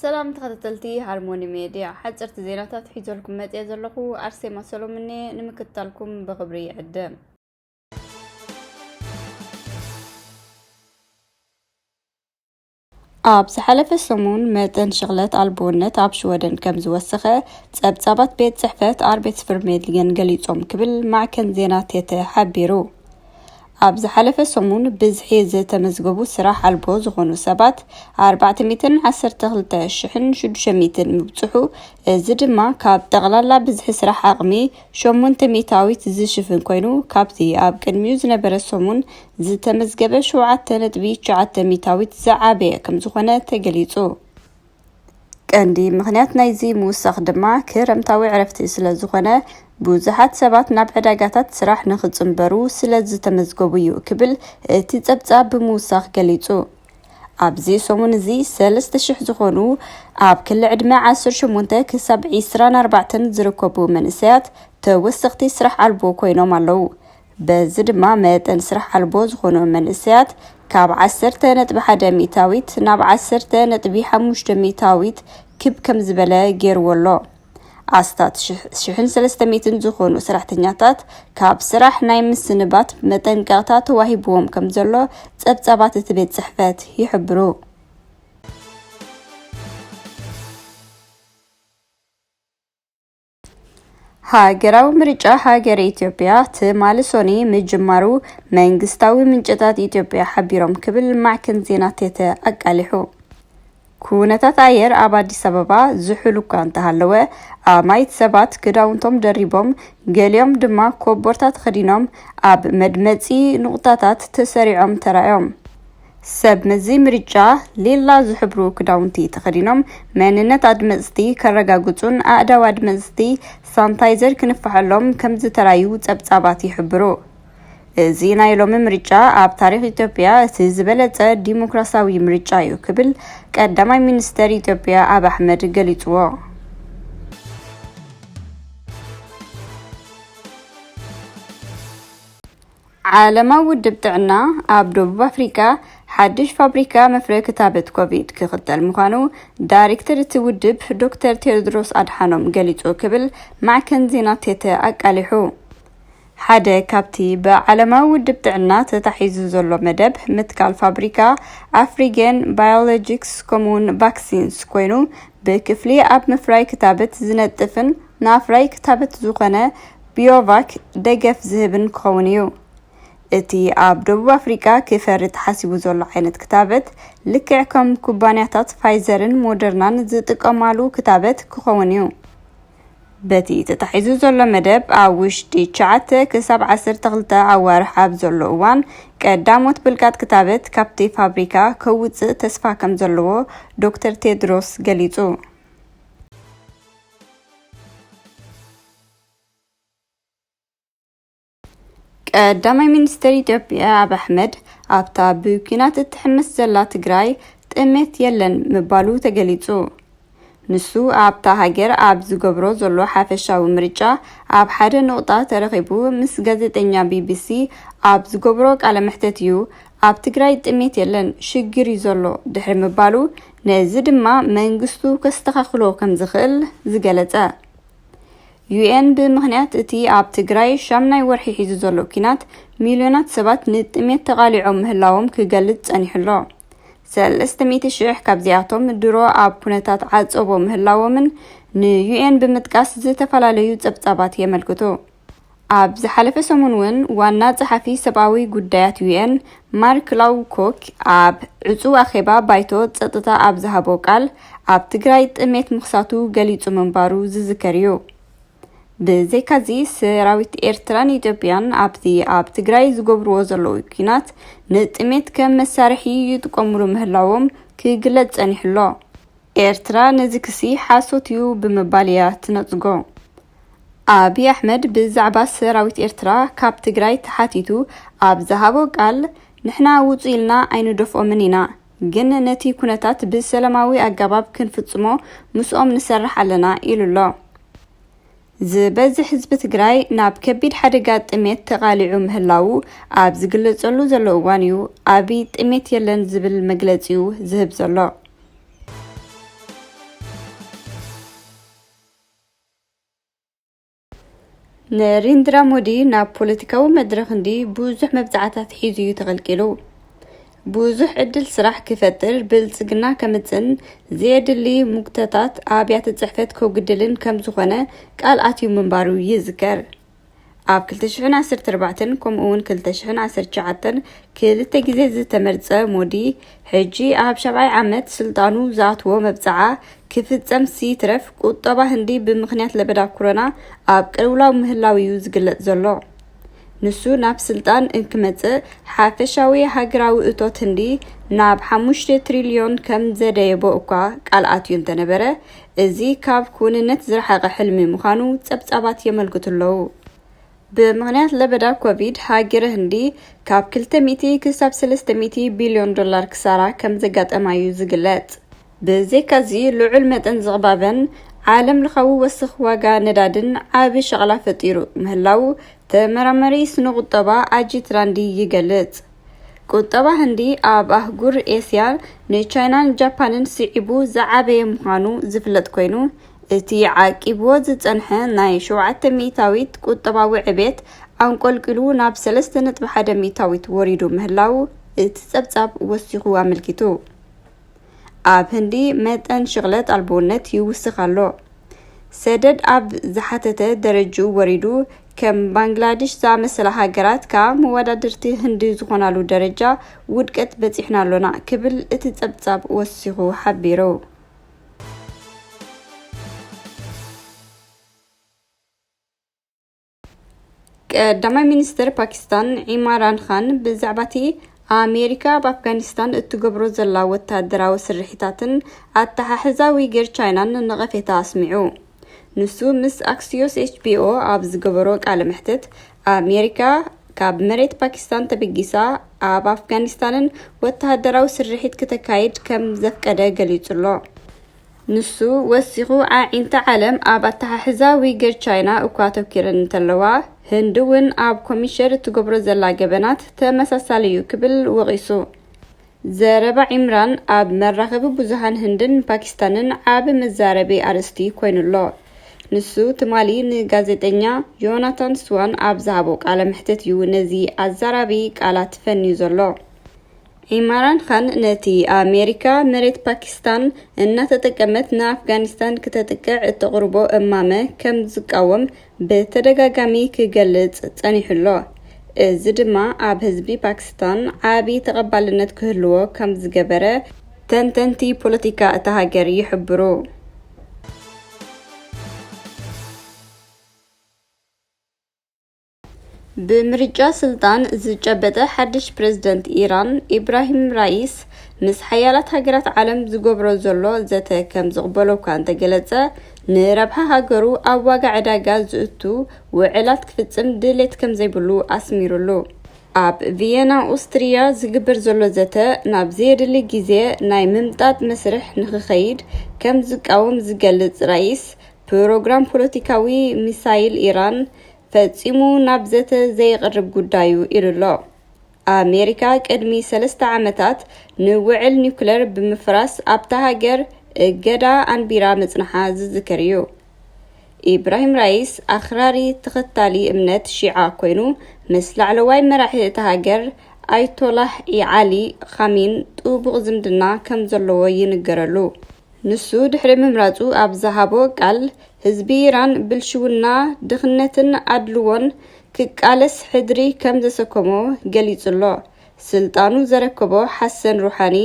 ሰላም ተኸታተልቲ ሃርሞኒ ሜድያ፣ ሓፀርቲ ዜናታት ሒዘልኩም መፅየ ዘለኹ ኣርሴማ ሰሎምኔ። ንምክትታልኩም ብኽብሪ ይዕድም። ኣብ ዝሓለፈ ሰሙን መጠን ሽቕለት ኣልቦነት ኣብ ሽወደን ከም ዝወሰኸ ጸብጻባት ቤት ጽሕፈት ኣርቤት ፍርሜድልየን ገሊጾም ክብል ማዕከን ዜና ቴተ ሓቢሩ። ኣብ ዝሓለፈ ሰሙን ብዝሒ ዝተመዝገቡ ስራሕ ኣልቦ ዝኾኑ ሰባት ኣርባዕተ ሚእትን ዓሰርተ ክልተ ሽሕን ሽዱሽተ ሚእትን ምብጽሑ፣ እዚ ድማ ካብ ጠቕላላ ብዝሒ ስራሕ ዓቕሚ ሸሞንተ ሚእታዊት ዝሽፍን ኮይኑ፣ ካብቲ ኣብ ቅድሚኡ ዝነበረ ሰሙን ዝተመዝገበ ሸውዓተ ነጥቢ ትሽዓተ ሚእታዊት ዝዓበየ ከም ዝኾነ ተገሊጹ። ቀንዲ ምኽንያት ናይዚ ምውሳኽ ድማ ክረምታዊ ዕረፍቲ ስለ ዝኾነ፣ ብዙሓት ሰባት ናብ ዕዳጋታት ስራሕ ንኽጽንበሩ ስለ ዝተመዝገቡ እዩ ክብል እቲ ጸብጻብ ብምውሳኽ ገሊጹ። ኣብዚ ሰሙን እዚ ሰለስተ ሽሕ ዝኾኑ ኣብ ክሊ ዕድመ ዓሰርተ ሸሞንተ ክሳብ ዕስራን ኣርባዕተን ዝርከቡ መንእሰያት ተወሰኽቲ ስራሕ ኣልቦ ኮይኖም ኣለዉ። በዚ ድማ መጠን ስራሕ ኣልቦ ዝኾኑ መንእሰያት ካብ ዓሰርተ ነጥቢ ሓደ ሚእታዊት ናብ ዓሰርተ ነጥቢ ሓሙሽተ ሚእታዊት ክብ ከም ዝበለ ገይርዎ ኣሎ። ኣስታት ሽሕ-፣ ሽሕን ሰለስተ ሚእትን ዝኾኑ ሰራሕተኛታት ካብ ስራሕ ናይ ምስንባት መጠንቀቕታ ተዋሂብዎም ከም ዘሎ ጸብጻባት እቲ ቤት ጽሕፈት ይሕብሩ። ሃገራዊ ምርጫ ሃገረ ኢትዮጵያ ትማሊ ሶኒ ምጅማሩ መንግስታዊ ምንጭታት ኢትዮጵያ ሓቢሮም ክብል ማዕከን ዜና ቴተ ኣቃሊሑ። ኩነታት ኣየር ኣብ ኣዲስ ኣበባ ዝሑል እኳ እንተሃለወ፣ ኣማይት ሰባት ክዳውንቶም ደሪቦም፣ ገሊኦም ድማ ኮቦርታ ተኸዲኖም ኣብ መድመጺ ኑቕጣታት ተሰሪዖም ተራእዮም። ሰብ መዚ ምርጫ ሊላ ዝሕብሩ ክዳውንቲ ተኸዲኖም መንነት ኣድመጽቲ ከረጋግጹን ኣእዳው ኣድመጽቲ ሳንታይዘር ክንፈሐሎም ከም ዝተራዩ ጸብጻባት ይሕብሩ። እዚ ናይ ሎሚ ምርጫ ኣብ ታሪኽ ኢትዮጵያ እቲ ዝበለጸ ዲሞክራሲያዊ ምርጫ እዩ ክብል ቀዳማይ ሚኒስተር ኢትዮጵያ ኣብ ኣሕመድ ገሊጽዎ። ዓለማዊ ውድብ ጥዕና ኣብ ደቡብ ኣፍሪካ ሓድሽ ፋብሪካ መፍረ ክታበት ኮቪድ ክኽተል ምዃኑ ዳይሬክተር እቲ ውድብ ዶክተር ቴድሮስ ኣድሓኖም ገሊጹ ክብል ማዕከን ዜና ቴተ ኣቃሊሑ። ሓደ ካብቲ ብዓለማዊ ውድብ ጥዕና ተታሒዙ ዘሎ መደብ ምትካል ፋብሪካ ኣፍሪጌን ባዮሎጂክስ ከምኡውን ቫክሲንስ ኮይኑ ብክፍሊ ኣብ ምፍራይ ክታበት ዝነጥፍን ንኣፍራይ ክታበት ዝኾነ ቢዮቫክ ደገፍ ዝህብን ክኸውን እዩ። እቲ ኣብ ደቡብ ኣፍሪቃ ክፈሪ ተሓሲቡ ዘሎ ዓይነት ክታበት ልክዕ ከም ኩባንያታት ፋይዘርን ሞደርናን ዝጥቀማሉ ክታበት ክኸውን እዩ። በቲ ተታሒዙ ዘሎ መደብ ኣብ ውሽጢ ትሽዓተ ክሳብ ዓሰርተ ክልተ ኣዋርሕ ኣብ ዘሎ እዋን ቀዳሞት ብልቃጥ ክታበት ካብቲ ፋብሪካ ከውጽእ ተስፋ ከም ዘለዎ ዶክተር ቴድሮስ ገሊጹ። ቀዳማይ ሚኒስትር ኢትዮጵያ ኣብ ኣሕመድ ኣብታ ብኲናት እትሕመስ ዘላ ትግራይ ጥሜት የለን ምባሉ ተገሊጹ። ንሱ ኣብታ ሃገር ኣብ ዝገብሮ ዘሎ ሓፈሻዊ ምርጫ ኣብ ሓደ ነቑጣ ተረኺቡ ምስ ጋዜጠኛ ቢቢሲ ኣብ ዝገብሮ ቃለ መሕተት እዩ ኣብ ትግራይ ጥሜት የለን ሽግር እዩ ዘሎ ድሕሪ ምባሉ ነዚ ድማ መንግስቱ ከስተኻኽሎ ከም ዝኽእል ዝገለጸ። ዩኤን ብምኽንያት እቲ ኣብ ትግራይ ሻምናይ ወርሒ ሒዙ ዘሎ ኲናት ሚልዮናት ሰባት ንጥሜት ተቓሊዖም ምህላዎም ክገልጽ ጸኒሑ ኣሎ። ሰለስተ ሚእቲ ሽሕ ካብዚኣቶም ድሮ ኣብ ኩነታት ዓጸቦ ምህላዎምን ንዩኤን ብምጥቃስ ዝተፈላለዩ ጸብጻባት የመልክቱ። ኣብ ዝሓለፈ ሰሙን እውን ዋና ጸሓፊ ሰብኣዊ ጉዳያት ዩኤን ማርክ ላውኮክ ኣብ ዕጹው ኣኼባ ባይቶ ጸጥታ ኣብ ዝሃቦ ቃል ኣብ ትግራይ ጥሜት ምኽሳቱ ገሊጹ ምንባሩ ዝዝከር እዩ። ብዘይካዚ ሰራዊት ኤርትራን ኢትዮጵያን ኣብቲ ኣብ ትግራይ ዝገብርዎ ዘለዉ ኲናት ንጥሜት ከም መሳርሒ ይጥቀምሉ ምህላዎም ክግለጽ ጸኒሑ ኣሎ። ኤርትራ ነዚ ክሲ ሓሶት እዩ ብምባል እያ ትነጽጎ። ኣብይ ኣሕመድ ብዛዕባ ሰራዊት ኤርትራ ካብ ትግራይ ተሓቲቱ ኣብ ዝሃቦ ቃል፣ ንሕና ውጹ ኢልና ኣይንደፍኦምን ኢና፣ ግን ነቲ ኩነታት ብሰላማዊ ኣገባብ ክንፍጽሞ ምስኦም ንሰርሕ ኣለና ኢሉ ኣሎ። ዝበዝሕ ህዝቢ ትግራይ ናብ ከቢድ ሓደጋ ጥሜት ተቓሊዑ ምህላዉ ኣብ ዝግለጸሉ ዘሎ እዋን እዩ ኣብይ ጥሜት የለን ዝብል መግለጺኡ ዝህብ ዘሎ። ነሬንድራ ሞዲ ናብ ፖለቲካዊ መድረኽ ህንዲ ብዙሕ መብጽዓታት ሒዙ እዩ ተቐልቂሉ። ብዙሕ ዕድል ስራሕ ክፈጥር፣ ብልጽግና ከምጽእን ዘየድሊ ሙግተታት ኣብያተ ጽሕፈት ከውግድልን ከም ዝኾነ ቃል ኣትዩ ምንባሩ ይዝከር። ኣብ ክልተ ሽሕን ዓሰርተ ኣርባዕተን ከምኡ እውን ክልተ ሽሕን ዓሰርተ ትሽዓተን ክልተ ግዜ ዝተመርጸ ሞዲ፣ ሕጂ ኣብ ሻብዓይ ዓመት ስልጣኑ ዝኣትዎ መብጽዓ ክፍጸም ሲትረፍ፣ ቁጠባ ህንዲ ብምኽንያት ለበዳ ኮሮና ኣብ ቅልውላው ምህላው እዩ ዝግለጽ ዘሎ። ንሱ ናብ ስልጣን እንክመጽእ ሓፈሻዊ ሃገራዊ እቶት ህንዲ ናብ ሓሙሽተ ትሪልዮን ከም ዘደየቦ እኳ ቃል ኣትዩ እንተነበረ፣ እዚ ካብ ክውንነት ዝረሓቐ ሕልሚ ምዃኑ ጸብጻባት የመልክቱ ኣለዉ። ብምኽንያት ለበዳ ኮቪድ፣ ሃገረ ህንዲ ካብ ክልተ ሚእቲ ክሳብ ሰለስተ ሚእቲ ቢልዮን ዶላር ክሳራ ከም ዘጋጠማ እዩ ዝግለጽ። ብዘይካዚ፣ ልዑል መጠን ዝቕባበን ዓለም ለኻዊ ወስኽ ዋጋ ነዳድን ዓቢ ሸቕላ ፈጢሩ ምህላው ተመራማሪ ስነ ቁጠባ ኣጂት ራንዲ ይገልጽ። ቁጠባ ህንዲ ኣብ ኣህጉር ኤስያ ንቻይናን ጃፓንን ስዒቡ ዝዓበየ ምዃኑ ዝፍለጥ ኮይኑ፣ እቲ ዓቂብዎ ዝጸንሐ ናይ ሸውዓተ ሚእታዊት ቁጠባዊ ዕቤት ኣንቆልቂሉ ናብ ሰለስተ ነጥቢ ሓደ ሚእታዊት ወሪዱ ምህላው እቲ ጸብጻብ ወሲኹ ኣመልኪቱ። ኣብ ህንዲ መጠን ሽቕለት ኣልቦነት ይውስኽ ኣሎ። ሰደድ ኣብ ዝሓተተ ደረጅኡ ወሪዱ፣ ከም ባንግላዴሽ ዝኣመሰላ ሃገራት ከኣ መወዳድርቲ ህንዲ ዝኾናሉ ደረጃ ውድቀት በጺሕና ኣሎና ክብል እቲ ጸብጻብ ወሲኹ ሓቢሩ። ቀዳማይ ሚኒስትር ፓኪስታን ዒማራን ኻን ብዛዕባ እቲ ኣሜሪካ ኣብ ኣፍጋኒስታን እትገብሮ ዘላ ወታደራዊ ስርሒታትን ኣተሓሕዛ ዊገር ቻይናን ነቐፌታ ኣስሚዑ። ንሱ ምስ ኣክሲዮስ ኤች ቢ ኦ ኣብ ዝገበሮ ቃለ መሕትት፣ ኣሜሪካ ካብ መሬት ፓኪስታን ተበጊሳ ኣብ ኣፍጋኒስታንን ወተሃደራዊ ስርሒት ክተካይድ ከም ዘፍቀደ ገሊጹ ኣሎ። ንሱ ወሲኹ፣ ኣዒንቲ ዓለም ኣብ ኣተሓሕዛ ዊገር ቻይና እኳ ኣተኲረን እንተለዋ፣ ህንዲ እውን ኣብ ኮሚሸር እትገብሮ ዘላ ገበናት ተመሳሳሊ እዩ ክብል ወቒሱ። ዘረባ ዒምራን ኣብ መራኸቢ ብዙሃን ህንድን ፓኪስታንን ዓቢ መዛረቢ ኣርእስቲ ኮይኑ ኣሎ። ንሱ ትማሊ ንጋዜጠኛ ዮናታን ስዋን ኣብ ዝሃቦ ቃለ መሕትት እዩ ነዚ ኣዛራቢ ቃላት ፈንዩ ዘሎ። ዒምራን ኻን ነቲ ኣሜሪካ መሬት ፓኪስታን እናተጠቀመት ንኣፍጋኒስታን ክተጥቅዕ እተቕርቦ እማመ ከም ዝቃወም ብተደጋጋሚ ክገልጽ ጸኒሑ ኣሎ። እዚ ድማ ኣብ ህዝቢ ፓኪስታን ዓቢ ተቐባልነት ክህልዎ ከም ዝገበረ ተንተንቲ ፖለቲካ እታ ሃገር ይሕብሩ። ብምርጫ ስልጣን ዝጨበጠ ሓድሽ ፕረዚደንት ኢራን ኢብራሂም ራኢስ፣ ምስ ሓያላት ሃገራት ዓለም ዝገብሮ ዘሎ ዘተ ከም ዝቕበሎ እኳ እንተገለጸ፣ ንረብሓ ሃገሩ ኣብ ዋጋ ዕዳጋ ዝእቱ ውዕላት ክፍጽም ድሌት ከም ዘይብሉ ኣስሚሩሉ። ኣብ ቪየና ኦስትሪያ ዝግበር ዘሎ ዘተ ናብ ዘየድሊ ግዜ ናይ ምምጣጥ መስርሕ ንኽኸይድ ከም ዝቃወም ዝገልጽ ራኢስ፣ ፕሮግራም ፖለቲካዊ ሚሳይል ኢራን ፈጺሙ ናብ ዘተ ዘይቐርብ ጉዳዩ ኢሉ ኣሎ። ኣሜሪካ ቅድሚ ሰለስተ ዓመታት ንውዕል ኒውክለር ብምፍራስ ኣብታ ሃገር እገዳ ኣንቢራ ምጽንሓ ዝዝከር እዩ። ኢብራሂም ራይስ ኣኽራሪ ተኸታሊ እምነት ሺዓ ኮይኑ፣ ምስ ላዕለዋይ መራሒ እታ ሃገር ኣይቶላህ ዓሊ ኻሚን ጥቡቕ ዝምድና ከም ዘለዎ ይንገረሉ። ንሱ ድሕሪ ምምራጹ ኣብ ዝሃቦ ቃል፣ ህዝቢ ኢራን ብልሽውና፣ ድኽነትን ኣድልዎን ክቃለስ ሕድሪ ከም ዘሰከሞ ገሊጹ ኣሎ። ስልጣኑ ዘረከቦ ሓሰን ሩሓኒ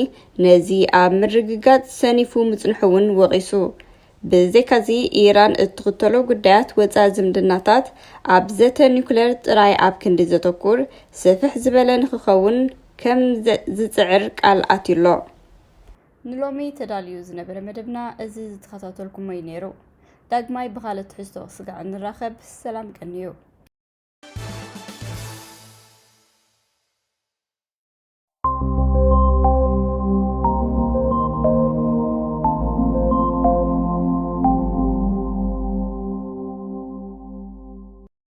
ነዚ ኣብ ምርግጋጽ ሰኒፉ ምጽንሑ እውን ወቒሱ። ብዘይካዚ፣ ኢራን እትኽተሎ ጉዳያት ወጻኢ ዝምድናታት ኣብ ዘተ ኒውክለር ጥራይ ኣብ ክንዲ ዘተኩር፣ ስፍሕ ዝበለ ንኽኸውን ከም ዘ-፣ ዝጽዕር ቃል ኣትዩሎ። ንሎሚ ተዳልዩ ዝነበረ መደብና እዚ ዝተኸታተልኩሞ እዩ ነይሩ። ዳግማይ ብኻልእ ትሕዝቶ ክስጋዕ እንራኸብ። ሰላም ቀንዩ።